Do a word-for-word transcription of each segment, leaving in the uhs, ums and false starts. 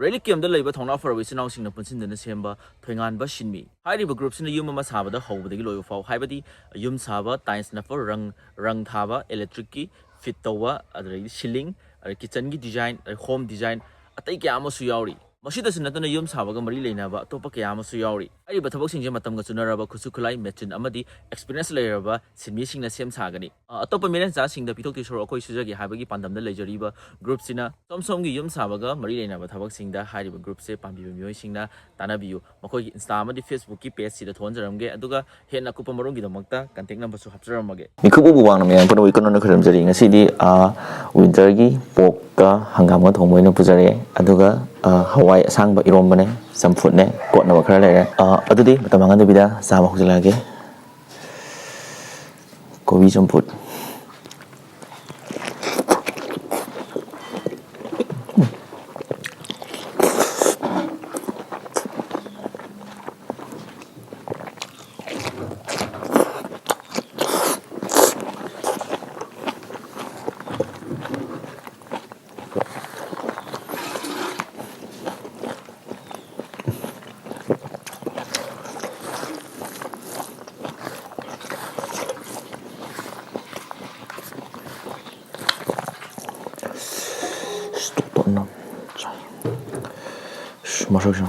ꯔꯦꯂꯤꯛ ꯀꯦꯝꯗ ꯂꯩꯕ ꯊꯧꯅꯥ ꯐꯔꯕ ꯏꯆꯤꯟ ꯏꯅꯥꯎꯁꯤꯡꯅ ꯄꯨꯟꯁꯤꯟꯗꯨꯅ ꯁꯦꯝꯕ ꯊꯣꯏꯉꯥꯟꯕ ꯁꯤꯟꯃꯤ꯫ ꯍꯥꯏꯔꯤꯕ ꯒ꯭ꯔꯨꯞꯁꯤꯅ ꯌꯨꯝ ꯑꯃ ꯁꯥꯕꯗ ꯍꯧꯕꯗꯒꯤ ꯂꯣꯏꯕ ꯐꯥꯎ, ꯍꯥꯏꯕꯗꯤ ꯌꯨꯝ ꯁꯥꯕ, ꯇꯥꯏꯜꯁ ꯅꯞꯄ, ꯔꯪ, ꯔꯪ ꯊꯥꯕ, ꯏꯂꯦꯛꯇ꯭ꯔꯤꯛꯀꯤ ꯐꯤꯠ ꯇꯧꯕ, ꯑꯗꯨꯗꯒꯤꯗꯤ ꯁꯤꯂꯤꯡ, ꯑꯗꯩ ꯀꯤꯠꯆꯟꯒꯤ ꯗꯤꯖꯥꯏꯟ, ꯑꯗꯩ ꯍꯣꯝ ꯗꯤꯖꯥꯏꯟ, ꯑꯇꯩ ꯀꯌꯥ ꯑꯃꯁꯨ ꯌꯥꯎꯔꯤ꯫ ꯃꯁꯤꯗꯁꯨ ꯅꯠꯇꯅ ꯌꯨꯝ ꯁꯥꯕꯒ ꯃꯔꯤ ꯂꯩꯅꯕ ꯑꯇꯣꯞꯄ ꯀꯌꯥ ꯑꯃꯁꯨ ꯌꯥꯎꯔꯤ꯫ ꯍꯥꯏꯔꯤꯕ ꯊꯕꯛꯁꯤꯡꯁꯦ ꯃꯇꯝꯒ ꯆꯨꯅꯔꯕ ꯈꯨꯠꯁꯨ ꯈꯨꯠꯂꯥꯏ, ꯃꯦꯆꯤꯟ ꯑꯃꯗꯤ ꯑꯦꯛꯁꯄꯤꯔꯤꯌꯦꯟꯁ ꯂꯩꯔꯕ ꯁꯤꯟꯃꯤꯁꯤꯡꯅ ꯁꯦꯝ ꯁꯥꯒꯅꯤ꯫ ꯑ, ꯑꯇꯣꯞꯄ ꯃꯤꯔꯦꯟꯆꯥꯁꯤꯡꯗ ꯄꯤꯊꯣꯛꯇꯣꯏ ꯁꯔꯨꯛ ꯑꯩꯈꯣꯏ ꯁꯨꯖꯒꯦ ꯍꯥꯏꯕꯒꯤ ꯄꯥꯟꯗꯝꯗ ꯂꯩꯖꯔꯤꯕ ꯒ꯭ꯔꯨꯞꯁꯤꯅ ꯁꯣꯝ ꯁꯣꯝꯒꯤ ꯌꯨꯝ ꯁꯥꯕꯒ ꯃꯔꯤ ꯂꯩꯅꯕ ꯊꯕꯛꯁꯤꯡꯗ ꯍꯥꯏꯔꯤꯕ ꯒ꯭ꯔꯨꯞꯁꯦ ꯄꯥꯝꯕꯤꯕ ꯃꯤꯑꯣꯏꯁꯤꯡꯅ ꯇꯥꯟꯅꯕꯤꯌꯨ꯫ ꯃꯈꯣꯏꯒꯤ Insta ꯑꯃꯗꯤ Facebook-ꯀꯤ page-ꯁꯤꯗ ꯊꯣꯟꯖꯔꯝꯒꯦ, ꯑꯗꯨꯒ ꯍꯦꯟꯅ ꯑꯀꯨꯞꯄ ꯃꯔꯣꯜꯒꯤꯗꯃꯛꯇ contact number-ꯁꯨ ꯍꯥꯞꯆꯔꯝꯃꯒꯦ꯫ ꯃꯤꯀꯨꯞ ꯎꯕꯨ ꯋꯥꯡꯅ ꯃꯌꯥꯝ ꯄꯨꯝꯅꯃꯛ ꯏꯀꯣꯟ ꯀꯣꯟꯅ ꯈꯣꯏꯔꯝꯖꯔꯤ꯫ ꯉꯁꯤꯗꯤ, ꯑ, winter-ꯒꯤ pork-ꯀ ꯍꯪꯒꯥꯝꯒ ꯊꯣꯡꯕ ꯑꯣꯏꯅ ꯄꯨꯖꯔꯛꯑꯦ, ꯑꯗꯨꯒ, ꯑ, ꯍꯋꯥꯏ ꯑꯁꯥꯡꯕ ꯏꯔꯣꯝꯕꯅꯦ, ꯆꯝꯐꯨꯠꯅꯦ, ꯀꯣꯠꯅꯕ ꯈꯔ ꯂꯩꯔꯦ꯫ ꯑ, ꯑꯗꯨꯗꯤ ꯃꯇꯝ ꯃꯥꯡꯍꯟꯗꯕꯤꯗ ꯆꯥꯕ ꯍꯧꯖꯤꯜꯂꯛꯑꯒꯦ꯫ ꯀꯣꯕꯤ ꯆꯝꯐꯨꯠ꯫ ꯏꯁ, ꯇꯣꯛ ꯇꯣꯛꯅ ꯆꯥꯏ꯫ ꯏꯁ, ꯃꯁꯛꯁꯦ꯫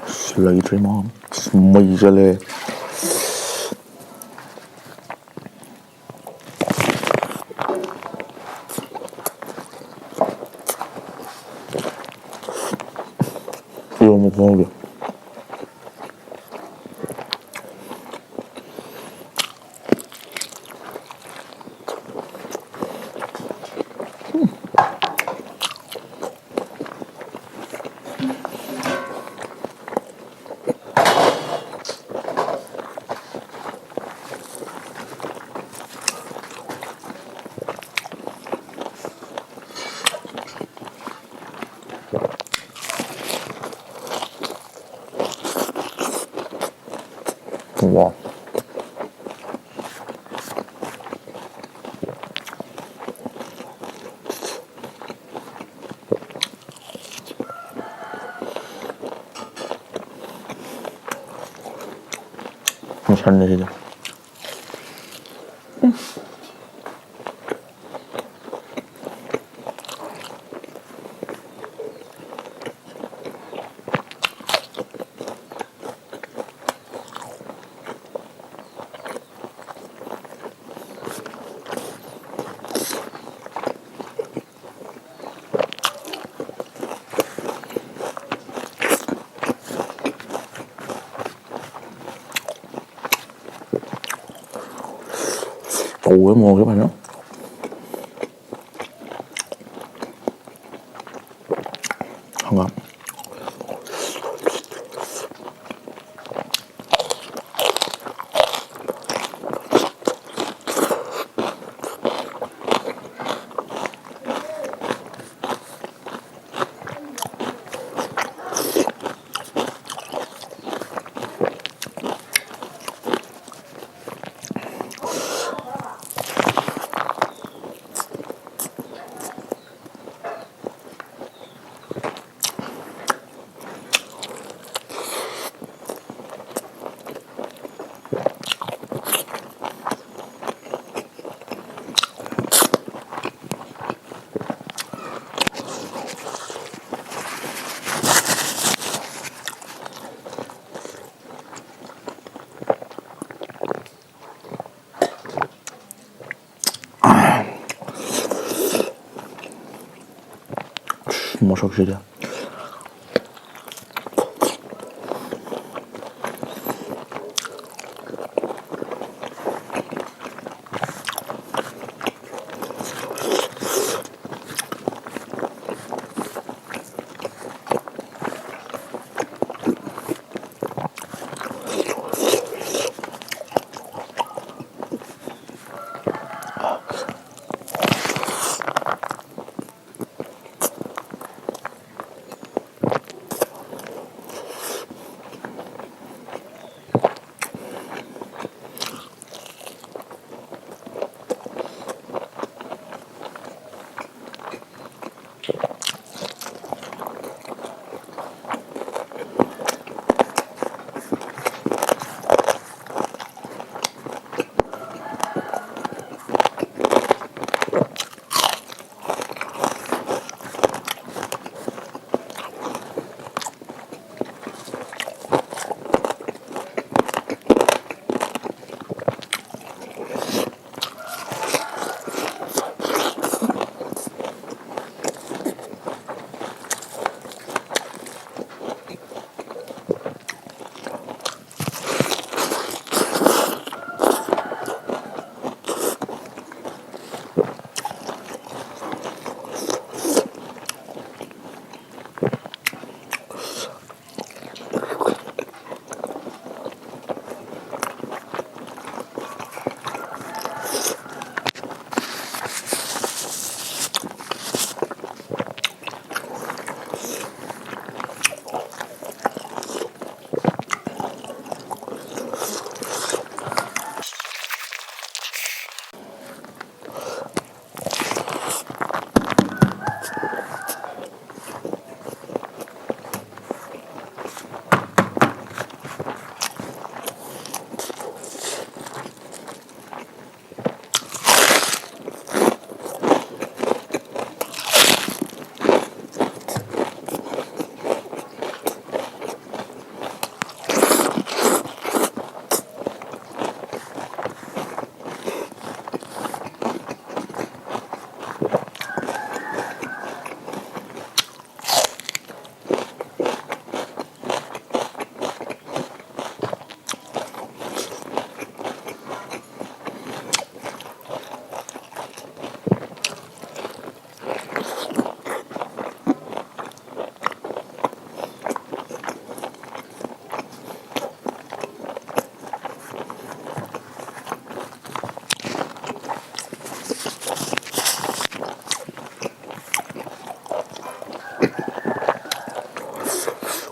ꯑꯁ, ꯂꯩꯇ꯭ꯔꯦ ꯃꯥ꯫ ꯑꯁ, ꯃꯩ ꯆꯠꯂꯦ꯫ ꯏꯔꯣꯟꯕ ꯈꯨꯍꯥꯎꯁꯦ꯫ ꯃꯁꯟꯅꯤ ꯁꯤꯗꯤ꯫ ꯇꯧꯕꯒꯤ ꯃꯑꯣꯡꯁꯦ ꯐꯖꯅ꯫ ꯍꯪꯒꯥꯝ꯫ ꯃꯁꯛꯁꯤꯗꯤ꯫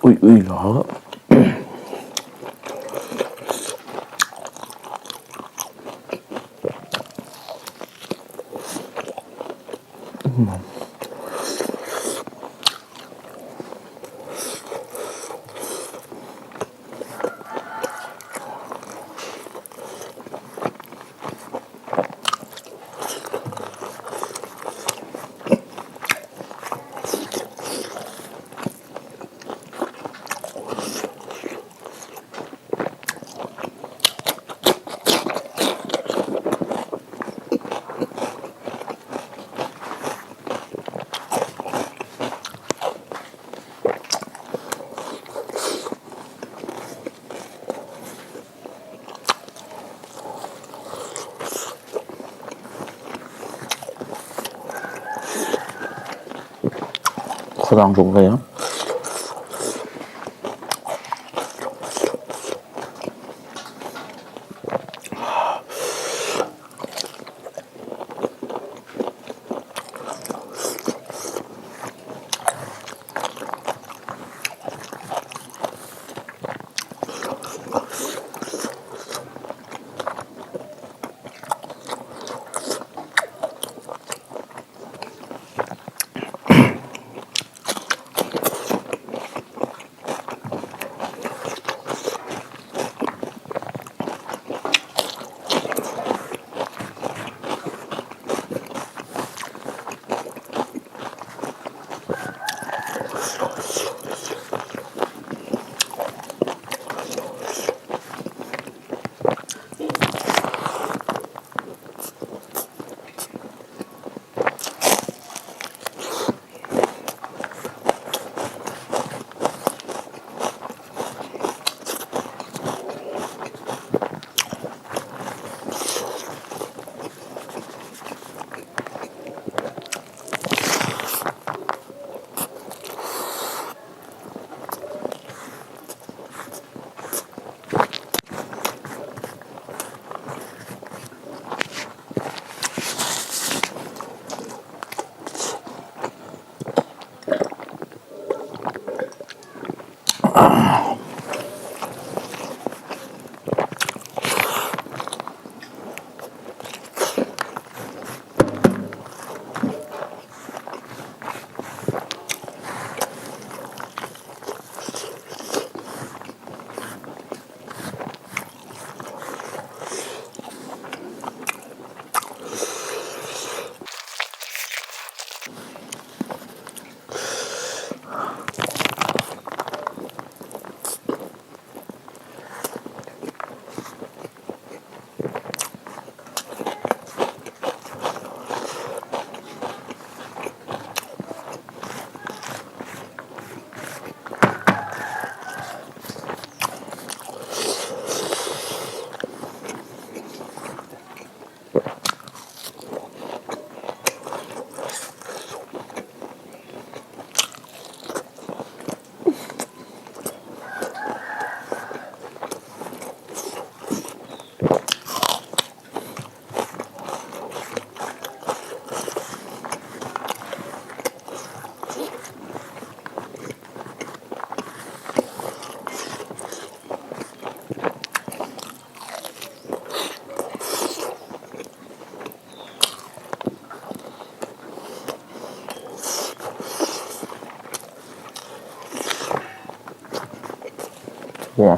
ꯎꯏ ꯎꯏ ꯂꯥꯎꯔꯒ꯫ ꯈꯗꯥꯡ ꯆꯣꯛꯊꯩ꯫ ꯀꯣ꯫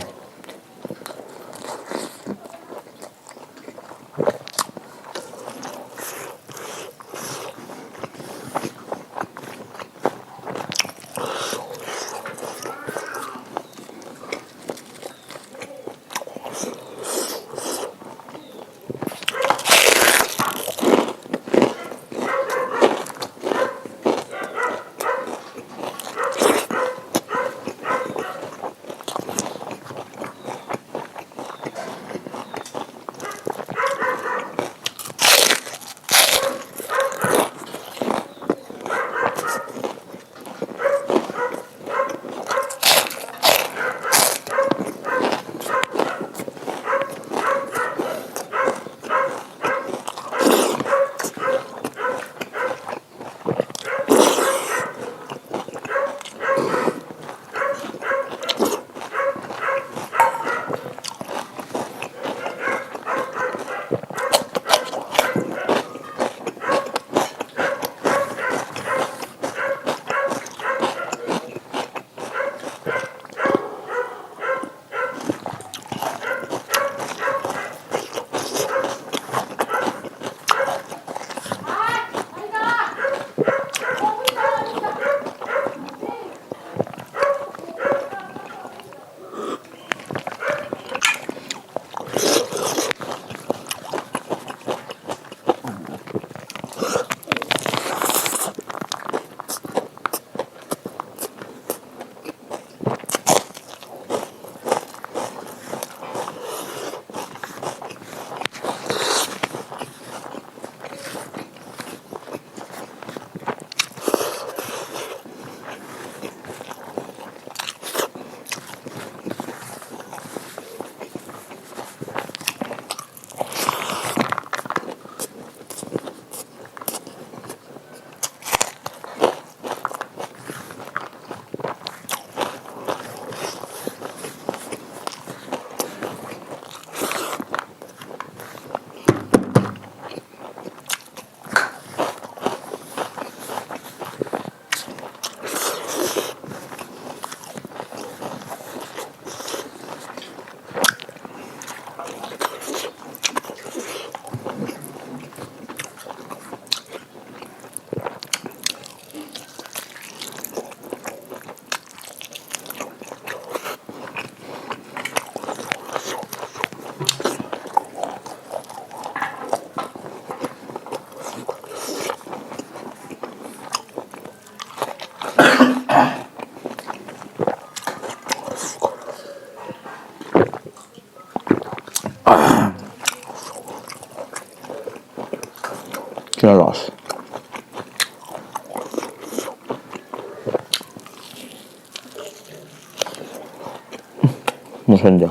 ꯃꯨꯁꯟꯗꯦ꯫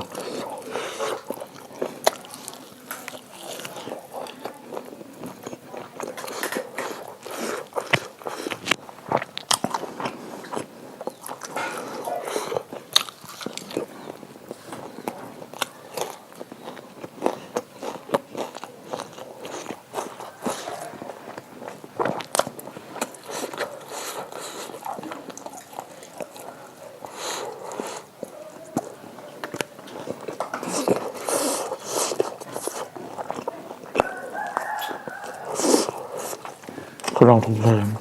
ꯈꯨꯗꯥꯡ ꯊꯣꯛꯄ ꯐꯖꯅ꯫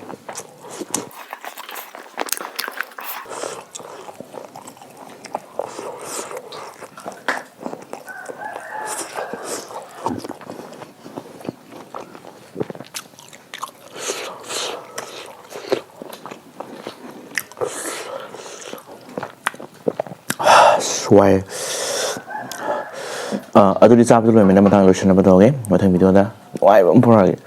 ꯑꯁ, ꯋꯥꯏ꯫ ꯑ, ꯑꯗꯨꯗꯤ ꯆꯥꯕꯗ ꯂꯣꯏꯔꯕꯅꯤꯅ ꯃꯊꯪ ꯂꯣꯏꯁꯤꯟꯅꯕ ꯇꯧꯔꯒꯦ꯫ ꯃꯊꯪ video ꯗ ꯅꯨꯡꯉꯥꯏꯕ ꯑꯃ ꯄꯨꯔꯛꯑꯒꯦ꯫